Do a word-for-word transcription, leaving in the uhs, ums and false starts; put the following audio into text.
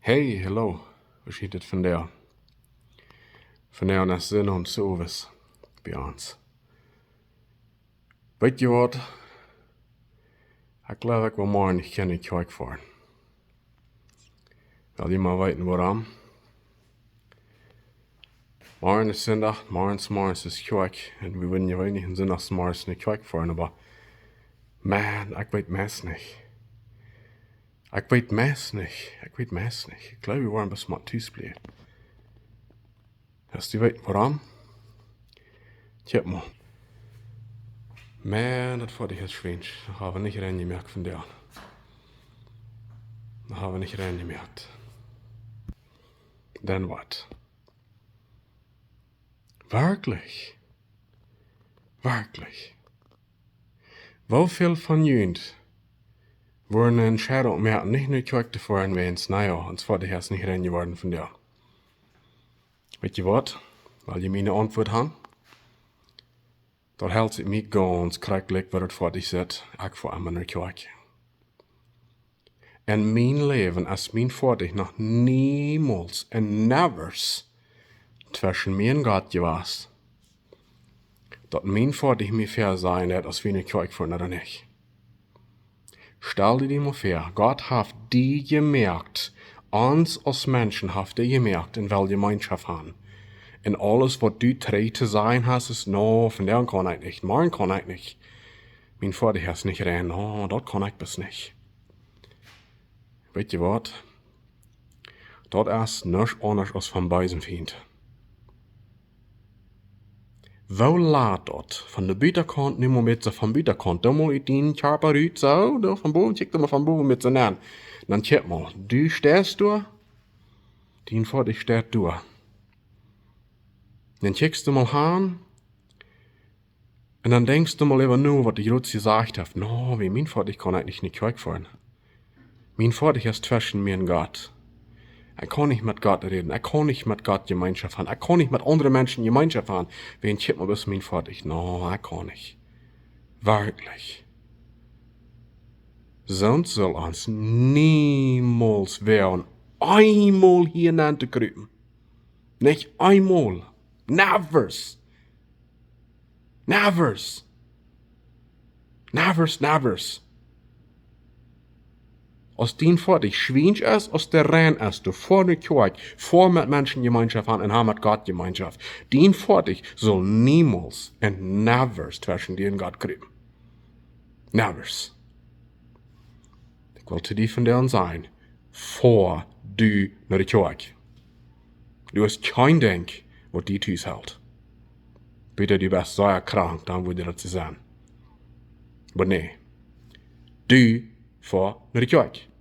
Hey, hallo. Woo jeit et vondoag? Vondoag es Sindach owes bie ons. Weet jie waut? Ekj jleew, ekj well morjen nich no de Kjoakj foaren. Well jie mau weeten wuarom? Morjen es Sindach, morjens, morjens es Kjoakj. Un wie wudden je weinich Sindachs morjens no de Kjoakj foaren, oba, Maun, ekj weet meist nich. Ekj weet meist nich. Ekj weet meist nich. Ekj jleew, wie woaren best mau tus bliewen. Hast du weeten wuarom? Kjikj mau. Maun, daut Foatich es schwiensch. Daut hab wie nich rein jemoakt vondoag. Daut hab wie nich rein jemoakt. Dan waut? Werkjlich. Werkjlich. Woo väl von junt wudden eene Entscheidunk moaken, nich no de Kjoakj to foaren, wiels, na jo, ons Foatich es nich rein jeworden vondoag? Weet jie waut? Well jie miene Auntwuat haben? Daut helt sikj mie gaunz krakjt jlikj, woo daut Foatich sitt. Ekj foa emma no de Kjoakj. En mien Läwen es mien Foatich noch niemols un nevers tweschen mie un Gott jewast, daut mien Foatich mie väasajen haft, aus wie no de Kjoakj foaren ooda nich. Stal die die mau väa, Gott haft die jemoakt, ons aus Menschen haft hee jemoakt, un well Jemeenschoft haben. Un aules, waut du trigj to sajen hast, es: "No, vondoag kaun ekj nich, morjen kaun ekj nich. Mien Foatich es nich rein, no, daut kaun ekj best nich." Weet jie waut? Daut es nuscht aundasch aus vom beesen Fient. Woo lat daut? Von de Butakaunt, nu mau met soo von Butakaunt. Dan mau ut dien Kjarpa rut, soo, dan von bowen, kjikj dan mau von bowen met soo aun. Dan kjikj mau, du steist doa, dien Foatich steit doa. Dan kjikjst du mau aun, un dan denkjst du mau äwa no, waut de Jrots jesajcht haft. No, wiels mien Foatich kaun eejentlich nich kjikj foaren. Mien Foatich es tweschen mie un Gott. Ekj kaun nich met Gott räden. Ekj kaun nich met Gott Jemeenschoft haben. Ekj kaun nich met aundre Menschen Jemeenschoft haben. Wiels ekj mau best mien Foatich. No, ekj kaun nich. Werkjlich. Soont saul ons niemols woaren, eemol hia nenn to krupen. Nich eemol. Nevers. Nevers. Nevers, nevers. Aus dien Foatich schwiensch es, aus dee rein es, du foa no de Kjoakj, foa met Menschen Jemeenschoft haben un ha met Gott Jemeenschoft. Dien Foatich saul niemols un nevers tweschen die un Gott krupen. Nevers. Ekj well to die vondoag sajen, foa du no de Kjoakj. Du hast kjeen Dinkj, waut die tus helt. Bitte, du best sea krank, dan wudd daut soo sennen. Oba nä. Du foa no de Kjoakj.